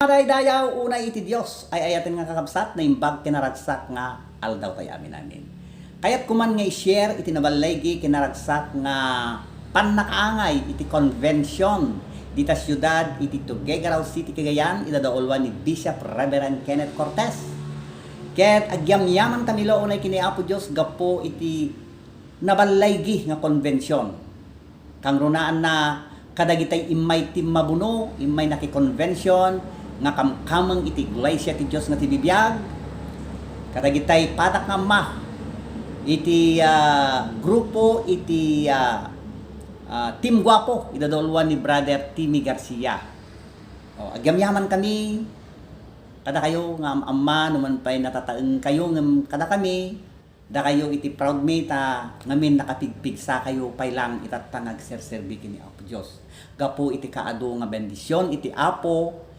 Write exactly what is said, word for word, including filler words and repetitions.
Madaydayaw unay iti Dios, ay-ayaten nga kakabsat, naimbag ken naragsak nga aldaw tayo. Amin, amin. Kayat ko man nga i-share iti naballigi ken naragsak nga pannakaangay iti convention dita siudad iti Tuguegarao City, Cagayan, ida dauluan ni Bishop Reverend Kenneth Cortez. Ket agyamyaman kami la unay ken ni Apo Dios gapu iti naballigi nga convention. Kangrunaanna kadagitay immay timmabuno, immay nakikonvention nga kamkameng iti iglesia ti Dios nga ti bibiag. Kadagitay padak nga amma iti, ah, grupo iti, ah, ah, Team Guapo, ida dauluan ni Brother Timmy Garcia. O, agyamyaman kami kadakayo nga am-amma, no man pay natataeng kayo ngem kadakami, dakayo iti proud me ta ngamin nakapigpigsa kayo pay lang itatta nga agserserbi ken ni Apo Dios. Gapu iti kaadu nga bendision iti Apo,